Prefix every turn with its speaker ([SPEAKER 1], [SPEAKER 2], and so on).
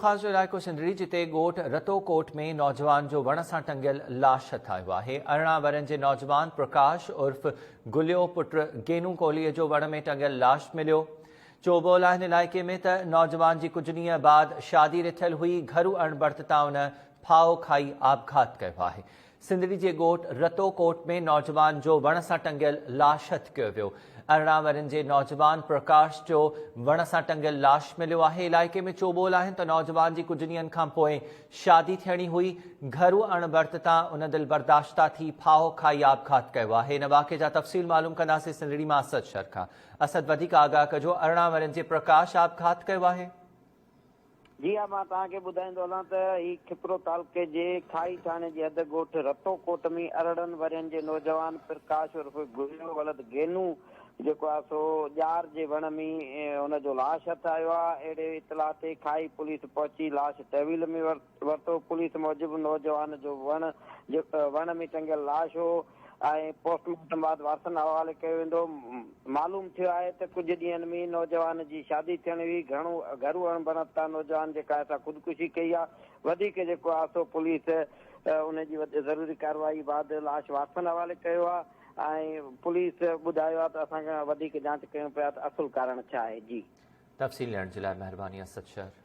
[SPEAKER 1] خاص جو علائقو سنڌڙي جتي ڳوٺ رتو ڪوٽ ۾ نوجوان جو وڻ سان ٽنگيل لاش هٿ آيو آهي. 18 ورهين جي نوجوان پرڪاش عرف گليو پٽ گينو ڪولهي جو وڻ ۾ ٽنگيل لاش مليو. چوٻول آهن علائقي ۾ ته نوجوان جي ڪجهه ڏينهن بعد شادي رٿيل هئي گهرو اڻبڻت تان ان ڦاهو کائي آپگهات ڪيو آهي. سنڌڙي جي ڳوٺ رتو ڪوٽ ۾ نوجوان جو وڻ سان ٽنگيل لاش هٿ ڪيو ويو. 18 ورهين جي نوجوان پرڪاش جو وڻ سان ٽنگيل لاش مليو آهي. علائقي ۾ چوٻول آهن ته نوجوان جي ڪجهه ڏينهن کان پوء شادي ٿيڻي هئي، گهرو اڻ برت تان ان دل برداشته ٿي ڦاهو کائي آپگهات ڪيو آهي. ان واقعي جا تفصيل معلوم ڪنداسين سنڌڙي مان اسد شر کان. اسد وڌيڪ آگاهه ڪجو 18 ورهين جي پرڪاش آپگهات ڪيو آهي.
[SPEAKER 2] جي ها مان توهان کي ٻڌائيندو هلان ته هي کپرو تعلقي جي کائي ٿاڻي جي حد ڳوٺ رتو ڪوٽ ۾ 18 ورهين جي نوجوان پرڪاش عرف گليو ولد گينو جيڪو آهي سو ڄار جي وڻ ۾ ان جو لاش هٿ آيو آهي اهڙي اطلاع تي کائي پوليس پهچي لاش تحويل ۾ ورتو پوليس موجب نوجوان جو وڻ وڻ ۾ ٽنگيل لاش هو ۽ پوسٽ مارٽم بعد وارثن حوالي ڪيو ويندو. معلوم ٿيو آهي ته ڪجهه ڏينهن ۾ نوجوان جي شادي ٿيڻ هئي، گهڻو گهرو اڻبڻت تان نوجوان جيڪا آهي سا خودڪشي ڪئي آهي، وڌيڪ جيڪو آهي سو پوليس ان جي ضروري ڪارروائي بعد لاش وارثن حوالي ڪيو آهي ۽ پوليس ٻڌايو آهي ته اسان وڌيڪ جاچ ڪيون پيا ته اصل ڪارڻ ڇا آهي. جي.
[SPEAKER 1] تفصيل ڏيڻ جي لاء مهرباني اسد شر.